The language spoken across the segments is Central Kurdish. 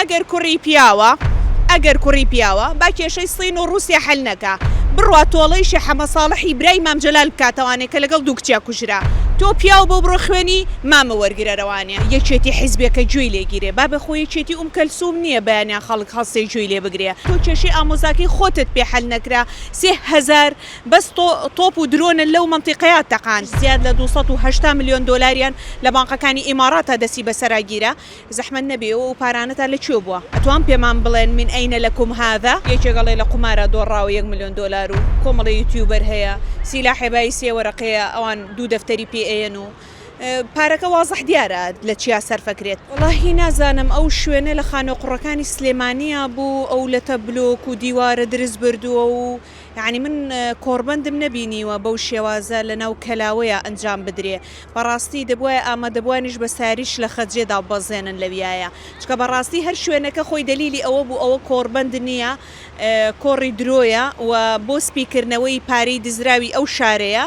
ئەگەر کوڕی پیاوە ئەگەر کوڕی پیاوە با کێشەی سین و ڕوسیا حەل نەکا بڕوا تۆڵەی شێ حەمە ساڵحی برای مام جەلال بکاتەوانێ کە لەگەڵ دوو کچیا کوژرا تۆ پیاو بۆ بڕۆ خوێنی مامە وەرگرەرەوانێ. یەکێتی حیزبێکە گوێی لێ گیرێ بابە خۆ یەکێتی ئوم کەلسوم نیە بەیانیان خەڵک هەڵسێ گوێی لێ بگرێ تۆ کێشەی ئامۆزاکەی خۆتت پێ حەل نەکرا 3000 بەس تۆپ و درۆنن لەو مەنتیقەیا تەقاند زیاد لە 280 ملیۆن دۆلاریان لە بانقەکانی ئیماراتا دەستی بەسەرا گیرا زەحمەت نەبێ ئێوە ئەو پارانەتان لە کوێ بووە؟ ئەتوان پێمان بڵێن من این لکم هذا؟ یەکێک ئەڵێ لە قومارا دۆڕاوە یەک ملیۆن دۆلار و کۆمەڵێ یوتیوبەر هەیە سیلاحێ بایی سێ وەرەقەیە ئەوان دوو دەفتەری پێ ئەیەن و پارەکە وازح دیارە لە چیا سەرفەکرێت. وەڵاهی نازانم ئەو شوێنە لە خانۆقوڕەکانی سلێمانیا بوو ئەو لەتە بلۆک و دیوارە درز بردووە و یەعنی من کۆڕبەندم نەبینیوە بەو شێوازە لەناو کەلاوەیا ئەنجام بدرێ بەڕاستی دەبوایە ئامادەبوانیش بە ساریش لە خەجێ داببەزێنن لەویایە چونکە بەڕاستی هەر شوێنەکە خۆی دەلیلی ئەوە بوو ئەوە کۆڕبەند نییە کۆڕی درۆیە و بۆ سپیکردنەوەی پارەی دزراوی ئەو شارەیە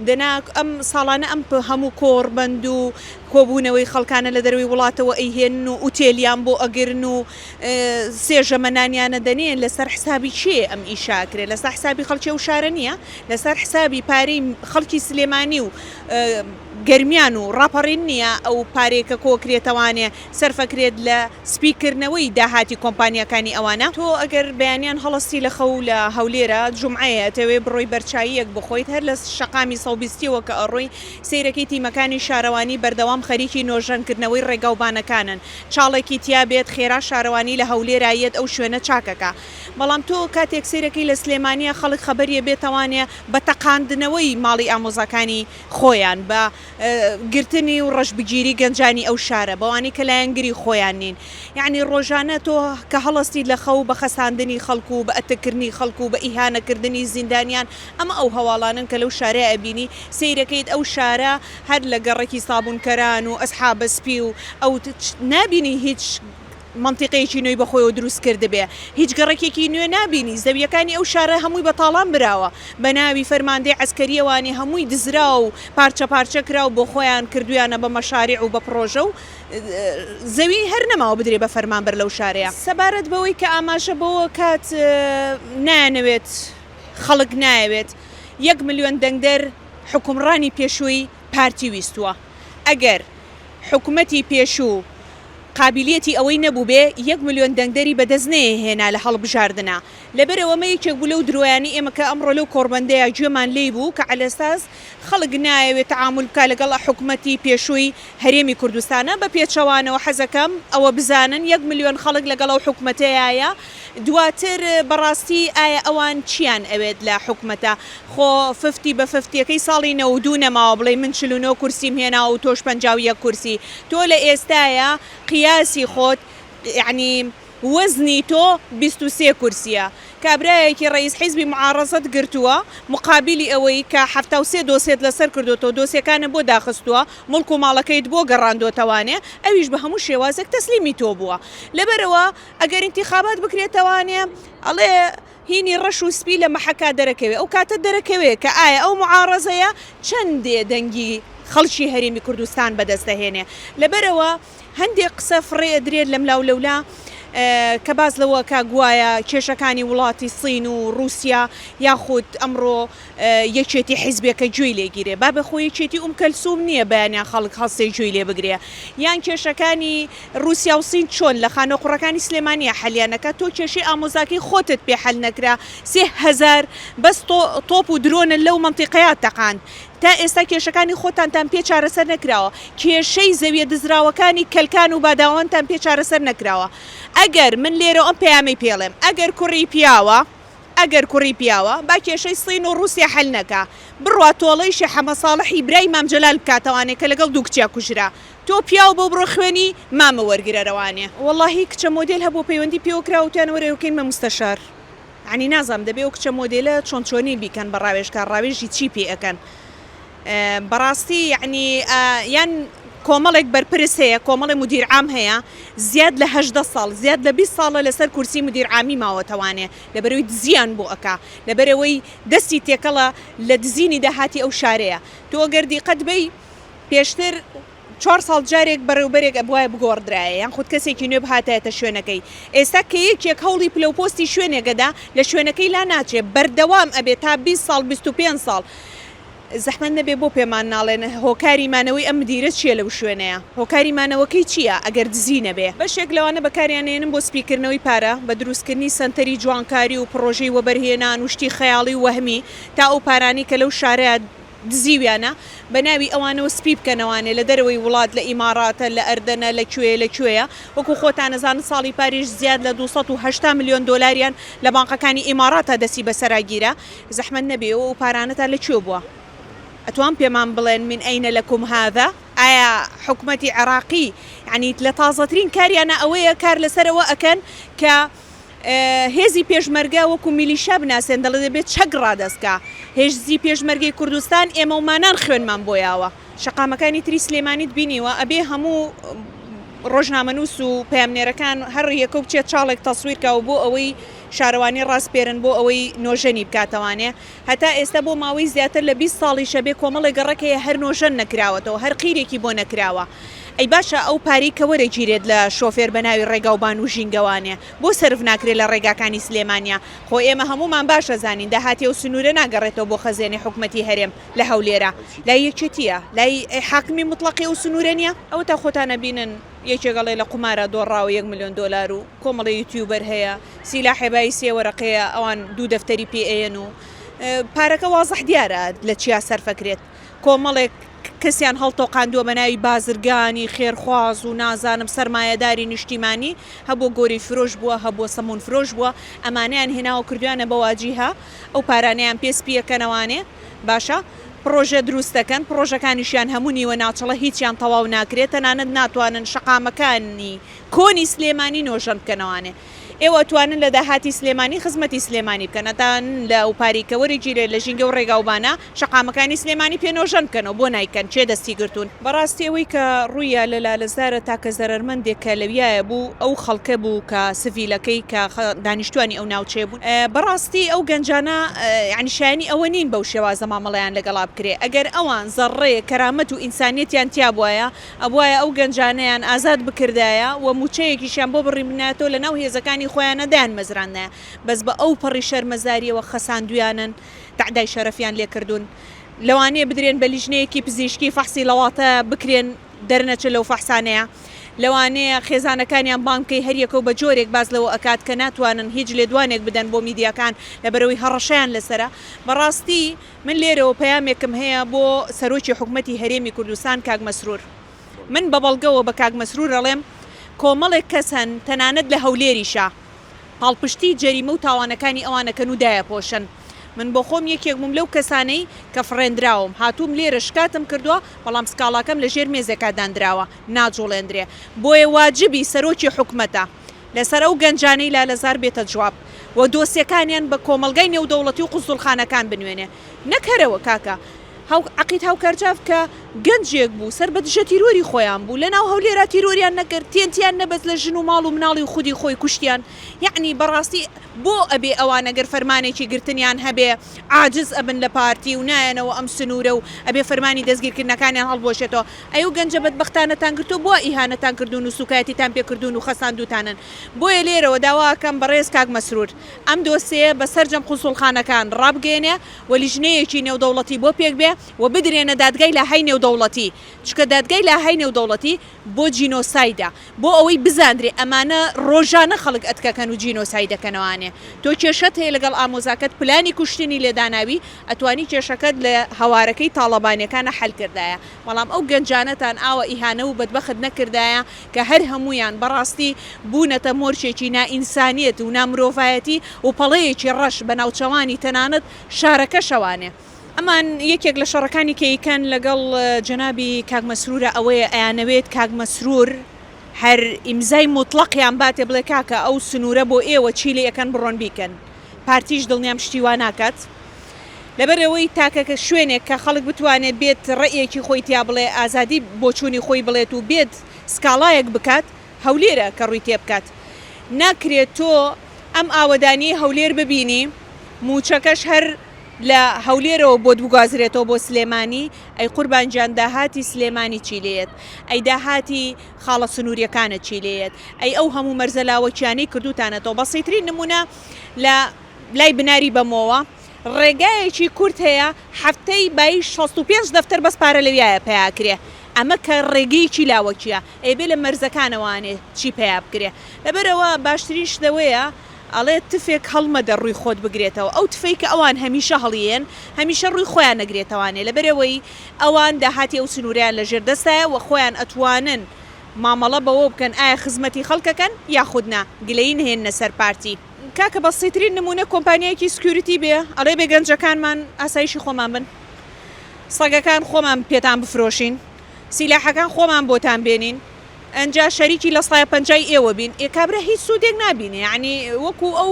دەنا ئەم ساڵانە ئەم هەموو کۆڕبەند و کۆبوونەوەی خەڵکانە لە دەرەوەی وڵاتەوە ئەیهێنن و ئوتێلیان بۆ ئەگرن و سێ ژەمە نانیانە دەنێن لەسەر حسابی کێ ئەم ئیشە ئەکرێ لەسەر حسابی خەڵکی ئەو شارە نییە لەسەر حسابی پارەی خەڵکی سلێمانی و گەرمیان و ڕاپەڕین نییە ئەو پارەیە کە کۆکرێتەوانێ سەرفەکرێت لە سپیکردنەوەی داهاتی کۆمپانیاکانی ئەوانە. تۆ ئەگەر بەیانیان هەڵەستی لە خەو لە هەولێرە جومعەیە ئەتەوێ بڕۆی بەرچاییەک بخۆیت هەر لە شەقامی 120 ەوە کە ئەڕۆی سەیرەکەی تیمەکانی شارەوانی بەردەوام خەریکی نۆژەنکردنەوەی ڕێگاوبانەکانن چاڵێکی تیا بێت خێرا شارەوانی لە هەولێرا یەت ئەو شوێنە چاک ئەکا بەڵام تۆ کاتێک سەیرەکەی لە سلێمانیە خەڵک خەبەریە بێتەوانێ بە تەقاندنەوەی ماڵی ئامۆزاکانی خۆیان بە گرتنی و ڕەشبگیری گەنجانی ئەو شارە بەوانەی کە لایەنگری خۆیان نین یەعنی ڕۆژانە تۆ کە هەڵەستیت لە خەو بە خەساندنی خەڵک و بە ئەتککردنی خەڵک و بە ئیهانەکردنی زیندانیان ئەمە ئەو هەواڵانەن کە لەو شارەیا ئەبینی سەیرەکەیت ئەو شارە هەر لە گەڕەکی سابونکەران و ئەسحابە سپی و ئەو نابینی هیچ مەنتیقەیەکی نوێی بەخۆیەوە دروست کردبێ هیچ گەڕەکێکی نوێ نابینی زەویەکانی ئەو شارە هەمووی بە تاڵان براوە بە ناوی فەرماندەی عەسکەریەوانی هەمووی دزرا و پارچە پارچە کرا و بۆ خۆیان کردویانە بە مەشاریع و بە پڕۆژە و زەوی هەر نەماوە بدرێ بە فەرمانبەر لەو شارەیا. سەبارەت بەوەی کە ئاماژە بەوە کات نایانەوێت خەڵک نایەوێت یەک ملیۆن دەنگدەر حوکمڕانی پێشووی پارتی ویستووە ئەگەر حکومەتی پێشوو قابیلیەتی ئەوەی نەبووبێ یەک ملیۆن دەنگدەری بەدەست نەیەهێنا لە هەڵبژاردنا لەبەرئەوە ئەمە یەکێک بوو لەو درۆیانەی ئێمە کە ئەمڕۆ لەو کۆڕبەندەیا گوێمان لێی بوو کە عەلەساس خەڵک نایەوێ تەعامول بکا لەگەڵ حکومەتی پێشووی هەرێمی کوردستانا بە پێچەوانەوە حەزەکەم ئەوە بزانن یەک ملیۆن خەڵک لەگەڵ ئەو حکومەتەیایە دواتر بەڕاستی ئایا ئەوان چیان ئەوێت لە حکومەتە خۆ ففتی بە ففتیەکەی ساڵی 92 نەماوە بڵێی من 49 کورسیم هێناوە و تۆش 51 کورسی تۆ لە ئێستایا قیاسی خۆت یەعنی وەزنی تۆ 23 کورسیە کابرایەکی ڕەئیس حیزبی معارەزەت گرتووە مقابیلی ئەوەی کە 73 دۆسێت لەسەر کردۆتەوە دۆسیەکانت بۆ داخستووە موڵک و ماڵەکەیت بۆ گەڕاندۆتەوانێ ئەویش بە هەموو شێوازێک تەسلیمی تۆ بووە لەبەرئەوە ئەگەر ئینتیخابات بکرێتەوانێ ئەڵێ هینی ڕەش و سپی لە مەحەکا دەرەکەوێ ئەو کاتە دەرەکەوێ کە ئایا ئەو معارەزەیە چەندێ دەنگی خەڵکی هەرێمی کوردستان بەدەست دەهێنێ لەبەرئەوە هەندێک قسە فڕێ ئەدرێت لەملاو لەولا کە باس لەوە کە گوایە کێشەکانی وڵاتی سین و ڕووسیا یاخود ئەمڕۆ یەکێتی حیزبێکە گوێی لێ گیرێ بابە خۆ یەکێتی ئوم کەلسوم نییە بەیانیان خەڵک هەڵسێ گوێی لێ بگرێ یان کێشەکانی ڕووسیا و سین چۆن لە خانوە قوڕەکانی سلێمانیە حەلیان ئەکا تۆ کێشەی ئامۆزاکەی خۆتت پێ حەل نەکرا 3000 بەس تۆپ و درۆنت لەو مەنتیقەیا تەقاند تا ئێستا کێشەکانی خۆتانتان پێ چارەسەر نەکراوە کێشەی زەویە دزراوەکانی کەلکان و باداوانتان پێ چارەسەر نەکراوە ئەگەر من لێرەوە ئەم پەیامەی پێڵێم ئەگەر کوڕی پیاوە ئەگەر کوڕی پیاوە با کێشەی سین و ڕوسیا حەل نەکا بڕوا تۆڵەی شێ حەمە ساڵحی برای مام جەلال بکاتەوانێ کە لەگەڵ دوو کچیا کوژرا تۆ پیاو بۆ بڕۆ خوێنی مامە وەرگرەرەوانێ. وەڵاهی کچە مۆدێل هەبوو پەیوەندی پێوە کرا وتیان وەرە ئەوکەین بە مستەشار یانی نازانم دەبێ ئەو کچە مۆدێلە چۆن چۆنی بیکەن بە ڕاوێژکار ڕاوێژی چی پێ ئەکەن بەڕاستی یعنی یان کۆمەڵێک بەرپرس هەیە کۆمەڵی مدیر عام هەیە زیاد لە 18 ساڵ زیاد لە 20 ساڵە لەسەر کورسی مدیر عامی ماوەتەوانێ لەبەرەوەی دزیان بۆ ئەکا لەبەرەوەی دەستی تێکەڵە لە دزینی داهاتی ئەو شارەیە تۆ گەر دیقەت بەی پێشتر. چوار ساڵ جارێک بەڕێوبەرێک ئەبوایە بگۆڕدرایە یان خود کەسێکی نوێ بهاتایەتە شوێنەکەی ئێستا کە یەکێک هەوڵی پلە و پۆستی شوێنێک ئەدا لە شوێنەکەی لا ناچێ بەردەوام ئەبێ تا 20 ساڵ 25 ساڵ زەحمەت نەبێ بۆ پێمان ناڵێن هۆکاری مانەوەی ئەم مدیرە چیە لەو شوێنەیا؟ هۆکاری مانەوەکەی چیە ئەگەر دزی نەبێ؟ بەشێک لەوانە بەکاریان ئەیەنن بۆ سپیکردنەوەی پارە، بە دروستکردنی سەنتەری جوانکاری و پڕۆژەی وەبەرهێنان و شتی خەیاڵی و وەهمی تا ئەو پارانەی کە لەو شارەیا دزیویانە بە ناوی ئەوانەوە سپی بکەنەوانێ لە دەرەوەی وڵات لە ئیماڕاتە لە ئەردەنە لە کوێیە لە کوێیە وەکو خۆتان ئەزانن ساڵی پاریش زیاد لە 280 ملیۆن دۆلاریان لە بانقەکانی ئیماڕاتا دەستی بەسەرا گیرا زەحمەت نەبێ ئەو پارانەتان لە کوێ بووە؟ ئەتوان پێمان بڵێن من این لکم هذا؟ ئایا حکومەتی عێراقی یانی لە تازەترین کاریانە ئەوەیە کار لەسەر ئەوە ئەکەن کە هێزی پێشمەرگە وەکو میلیشا بناسێن دەڵێ دەبێت چەک ڕادەست کا هێزی پێشمەرگەی کوردستان ئێمەومانان خوێنمان بۆ یاوە. شەقامەکانی تری سلێمانیت بینیوە ئەبێ هەموو ڕۆژنامەنووس و پەیامنێرەکان هەر یەکەو بچێت چاڵێک تەسویر کا و بۆ ئەوەی شارەوانی ڕاسپێرن بۆ ئەوەی نۆژەنی بکاتەوانێ هەتا ئێستا بۆ ماوەی زیاتر لە 20 ساڵیشە بێ کۆمەڵێ گەڕەک هەیە هەر نۆژەن نەکراوەتەوە هەر قیرێکی بۆ نەکراوە ئەی باشە ئەو پارەی کە وەرەگیرێت لە شۆفێر بە ناوی ڕێگاوبان و ژینگەوانێ بۆ سەرف ناکرێت لە ڕێگاکانی سلێمانیا خۆ ئێمە هەموومان باش ئەزانین داهاتی ئەو سنوورە ناگەڕێتەوە بۆ خەزێنەی حکومەتی هەرێم لە هەولێرە لای یەکێتیە لای حاکمی موتڵەقی ئەو سنوورە نیە؟ ئەوەتا خۆتان ئەبینن یەکێک ئەڵێ لە قومارا دۆڕاوە یەک ملیۆن دۆلار و کۆمەڵێ یوتیوبەر هەیە سیلاحێ بایی سێ وەرەقەیە ئەوان دوو دەفتەری پێ ئەیەن و پارەکە وازح دیارە لە چیا سەرفەکرێت کۆمەڵێک کەسیان هەڵتۆقاندووە بە ناوی بازرگانی خێرخواز و نازانم سەرمایەداری نیشتیمانی هەبووە گۆری فرۆش بووە هەبووە سەمون فرۆش بووە ئەمانەیان هێناوە کردویانە بە واجیهە ئەو پارانەیان پێ سپیەکەنەوانێ باشە پڕۆژە دروست دەکەن پڕۆژەکانیشیان هەموو نیوە ناچڵە هیچیان تەواو ناکرێت تەنانەت ناتوانن شەقامەکانی کۆنی سلێمانی نۆژەن بکەنەوانێ ئێوە ئەتوانن لە داهاتی سلێمانی خزمەتی سلێمانی بکەن ئەتان لە ئەوپاری کە وەرگیرێت لە ژینگە و ڕێگاوبانە شەقامەکانی سلێمانی پێ نۆژەن بکەنەوە بۆ نایکەن کێ دەستی گرتوون؟ بەڕاستی ئەوەی کە ڕوویا لە لالەزارە تاکە زەرەرمەندێک کە لەویایە بوو ئەو خەڵکە بوو کە سڤیلەکەی کە دانیشتوانی ئەو ناوچەیە بوون بەڕاستی ئەو گەنجانە یانی شایەنی ئەوە نین بەو شێوازە مامەڵەیان لەگەڵا بکرێ ئەگەر ئەوان زەڕڕەیەک کەرامەت و ئینسانیەتیان تیابوایە ئەبوایە ئەو گەنجانەیان ئازاد بکردایە و موچەیەکیشیان بۆ بڕیبنایەتەوە لەناو هێزەکانی خۆیانا دایانمەزراندنایە بەس بە ئەو پەڕی شەرمەزاریەوە خەساندویانن تەعدای شەرەفیان لێکردوون لەوانەیە بدرێن بە لیژنەیەکی پزیشکی فەحسی لەواتە بکرێن دەرنەچن لەو فەحسانەیە لەوانەیە خێزانەکانیان بانگ بکەی هەریەکەو بە جۆرێک باس لەوە ئەکات کە ناتوانن هیچ لێدوانێک بدەن بۆ میدیاکان لەبەرئەوەی هەڕەشەیان لەسەرە بەڕاستی من لێرەوە پەیامێکم هەیە بۆ سەرۆکی حکومەتی هەرێمی کوردستان کاک مەسرور من بە بەڵگەوە بە کاک مەسرور ئەڵێم کۆمەڵێک کەس هەن تەنانەت لە هەولێریشا پاڵپشتی جەریمە و تاوانەکانی ئەوان ئەکەن و دایەپۆشن من بۆ خۆم یەکێک بووم لەو کەسانەی کە فڕێندراوم هاتووم لێرە شکاتم کردووە بەڵام سکاڵاکەم لە ژێر مێزێکا داندراوە ناجوڵێندرێ بۆیە واجبی سەرۆکی حکومەتە لەسەر ئەو گەنجانەی لالەزار بێتە جواب و دۆسیەکانیان بە کۆمەڵگای نێودەوڵەتی و قونسوڵخانەکان بنوێنێ نەک هەر ئەوە کاکە هاو عەقید هاوکار جاف کە گەنجێک بوو سەر بە دژە تیرۆری خۆیان بوو لەناو هەولێرا تیرۆریان نەکرد تێنتیان نەبەست لە ژن و ماڵ و مناڵی و خودی خۆی کوشتیان یەعنی بەڕاستی بۆ ئەبێ ئەوان ئەگەر فەرمانێکی گرتنیان هەبێ عاجز ئەبن لە پارتی و نایەنەوە ئەم سنوورە و ئەبێ فەرمانی دەستگیرکردنەکانیان هەڵبوەشێتەوە ئەی ئەو گەنجە بەدبەختانەتان گرتووە بۆ ئیهانەتان کردوون و سوکایەتیتان پێ کردوون و خەساندووتانن بۆیە لێرەوە داوا ئەکەم بەڕێز کاک مەسرور ئەم دۆسێیە بە سەرجەم قونسوڵخانەکان ڕابگەیەنێ و لیژنەیەکی نێودەوڵەتی بۆ پێک بێ و بدرێنە دادگای لاهای نێودەوڵەتی چونکە دادگای لاهای نێودەوڵەتی بۆ جینۆسایدە بۆ ئەوەی بزاندرێ ئەمانە ڕۆژانە خەڵک ئەتکەکەن و جینۆساید دەکەنەوانێ تۆ کێشەت هەیە لەگەڵ ئامۆزاکەت پلانی کوشتنی لێ داناوی ئەتوانی کێشەکەت لە هەوارەکەی تاڵەبانیەکانا حەل کردایە بەڵام ئەو گەنجانەتان ئاوا ئیهانە و بەدبەخت نەکردایە کە هەر هەموویان بەڕاستی بوونەتە مۆرکێکی نا ئینسانیەت و نا مرۆڤایەتی و پەڵەیەکی ڕەش بە ناوچەوانی تەنانەت شارەکەشەوانێ. ئەمان یەکێک لە شەڕەکانی کە ئەیکەن لەگەڵ جەنابی کاک مەسرورە ئەوەیە ئەیانەوێت کاک مەسرور هەر ئیمزای موتڵەقیان باتێ بڵێ کاکە ئەو سنورە بۆ ئێوە چی لێ ئەکەن بڕۆن بیکەن پارتیش دڵنیام شتی وا ناکات لەبەر ئەوەی تاکە شوێنێک کە خەڵک بتوانێت بێت ڕەئیەکی خۆی تیا بڵێ ئازادی بۆچوونی خۆی بڵێت و بێت سکاڵایەک بکات هەولێرە کە ڕووی تێبکات ناکرێت تۆ ئەم ئاوەدانیەی هەولێر ببینی موچەکەش هەر. لە هەولێرەوە بۆت بگوازرێتەوە بۆ سلێمانی، ئەی قوربان گیان داهاتی سلێمانی چی لێیەت؟ ئەی داهاتی خاڵە سنووریەکانت چی لێیەت؟ ئەی ئەو هەموو مەرزە لاوەکیانەی کردووتانەتەوە؟ بەسیترین نموونە لە لای بناری بەمۆوە ڕێگایەکی کورت هەیە هەفتەی بایی 65 دەفتەر بەس پارە لەویایە پەیا ئەکرێ ئەمە کە ڕێگەیەکی لاوەکیە ئەیبێ لە مەرزەکانەوانێ چی پەیا بکرێ لەبەرئەوە باشترین شت ئەوەیە ئەڵێ تفێک هەڵمەدە ڕووی خۆت بگرێتەوە ئەو تفەی کە ئەوان هەمیشە هەڵیێن هەمیشە ڕووی خۆیان نەگرێتەوانێ لەبەرئەوەی ئەوان داهاتی ئەو سنوورەیان لەژێر دەستایە وە خۆیان ئەتوانن مامەڵە بەوە بکەن ئایا خزمەتی خەڵک ئەکەن یاخود نا گلەیی نەهێننە سەر پارتی. کاکە بەسیترین نمونە کۆمپانیایەکی security بێ ئەڵێ بێ گەنجەکانمان ئاسایشی خۆمان بن سەگەکان خۆمان پێتان بفرۆشین سیلاحەکان خۆمان بۆتان بێنین ئەنجا شەریکی لە سایە پەنجای ئێوە بین ئێ کابرا هیچ سوودێک نابینێ یعنی وەکو ئەو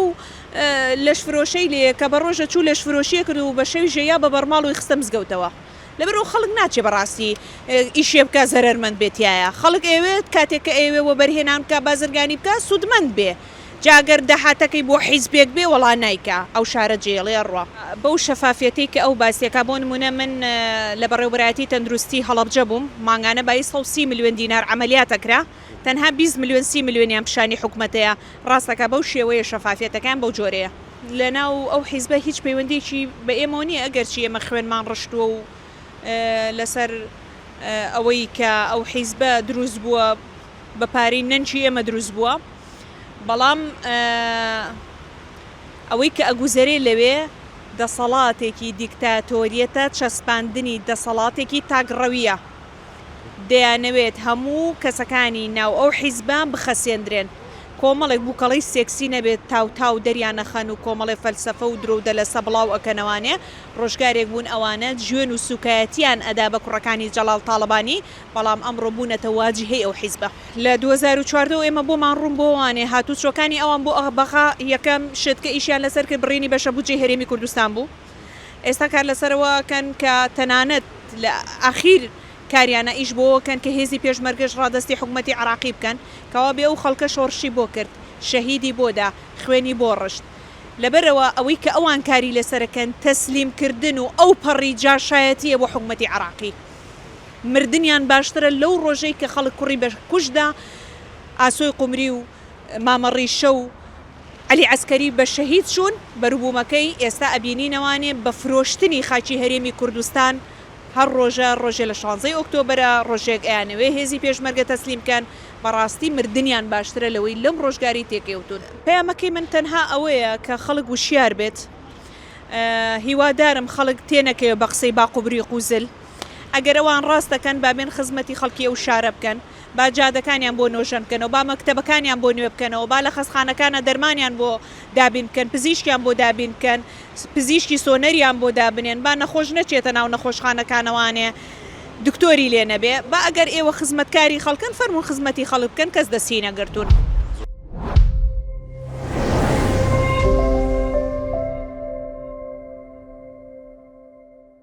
لەشفرۆشەی لێ کە بە ڕۆژە چوو لەشفرۆشیە کرد و بە شەوی ژەیا بە بەڕماڵ خستە مزگەوتەوە لەبەرئەوە خەڵک ناچێ بەڕاستی ئیشێ بکا زەرەرمەند بێ تیایا خەڵک ئەیەوێت کاتێک کە ئەیەوێ وەبەرهێنان بکا بازرگانی بکا سوودمەند بێ جا گەر داهاتەکەی بۆ حیزبێک بێ وەڵا نایکا ئەو شارە جێڵێ ئەڕوا. بەو شەفافیەتەی کە ئەو باسیەکا بۆ نمونە من لە بەڕێوبەرایەتی تەندروستی هەڵەبجە بووم مانگانە بایی 130 ملیۆن دینار عەمەلیات ئەکرا تەنها 20 ملیۆن 30 ملیۆنیان پیشانی حکومەتەیە ڕاستەکا بەو شێوەیە شەفافیەتەکەیان بەو جۆرەیە. لەناو ئەو حیزبە هیچ پەیوەندیەکی بە ئێمەوە نیە ئەگەرچی ئێمە خوێنمان ڕشتووە و لەسەر ئەوەی کە ئەو حیزبە دروست بووە بە پارەی نەنکی ئێمە دروست بووە بەڵام ئەوەی کە ئەگوزەرێ لەوێ دەسەڵاتێکی دیکتاتۆریەتە چەسپاندنی دەسەڵاتێکی تاکڕەویە. دەیانەوێت هەموو کەسەکانی ناو ئەو حیزبە بخەسێندرێن. کۆمەڵێک بوکەڵەی سێکسی نەبێت تاو تاو دەریانەخەن و کۆمەڵێ فەلسەفە و درۆو دەلەسە بڵاو ئەکەنەوانێ ڕۆژگارێک بوون ئەوانە جوێن و سوکایەتیان ئەدا بە کوڕەکانی جەڵاڵ تاڵەبانی بەڵام ئەمڕۆ بوونەتە واجیهەی ئەو حیزبە. لە 2014 وە ئێمە بۆمان ڕوون بۆوانێ هاتوچۆکانی ئەوان بۆ بەغا یەکەم شت کە ئیشیان لەسەر کرد بڕینی بەشە بودجەی هەرێمی کوردستان بوو. ئێستا کار لەسەرەوە ئەکەن کە تەنانەت لە ئاخیر کاریانە ئیش بۆوە کەن کە هێزی پێشمەرگەش ڕادەستی حکومەتی عێراقی بکەن کەوا بێ ئەو خەڵکە شۆڕشی بۆ کرد شەهیدی بۆ دا خوێنی بۆ ڕشت لەبەرئەوە ئەوەی کە ئەوان کاری لەسەرەکەن تەسلیم کردن و ئەو پەڕی جاشایەتیە بۆ حکومەتی عێراقی مردنیان باشترە لەو ڕۆژەی کە خەڵک کوڕی بە کوشت دا ئاسۆی قومری و مامە ڕیشە و عەلی عەسکەری بە شەهید چوون، بەروبوومەکەی ئێستا ئەبینینەوانێ بە فرۆشتنی خاکی هەرێمی کوردستان هەر ڕۆژە ڕۆژێ لە شانزەی ئۆکتۆبەرە ڕۆژێک ئەیانەوێ هێزی پێشمەرگە تەسلیم کەن، بەڕاستی مردنیان باشترە لەوەی لەم ڕۆژگارەی تێکەوتوون. پەیامەکەی من تەنها ئەوەیە کە خەڵک وشیار بێت، هیوادارم خەڵک تێنەکەوێ بە قسەی باق و بریق و زل، ئەگەر ئەوان ڕاست دەکەن با بێن خزمەتی خەڵکی ئەو شارە بکەن، با جادەکانیان بۆ نۆژەن بکەنەوە، با مەکتەبەکانیان بۆ نوێ بکەنەوە، با لە خەستخانەکانا دەرمانیان بۆ دابین بکەن، پزیشکیان بۆ دابین بکەن، پزیشکی سۆنەریان بۆ دابنێن، با نەخۆش نەچێتە ناو نەخۆشخانەکانەوانێ دکتۆری لێ نەبێ، با ئەگەر ئێوە خزمەتکاری خەڵکن فەرموون خزمەتی خەڵک بکەن کەس دەستی نەگرتوون.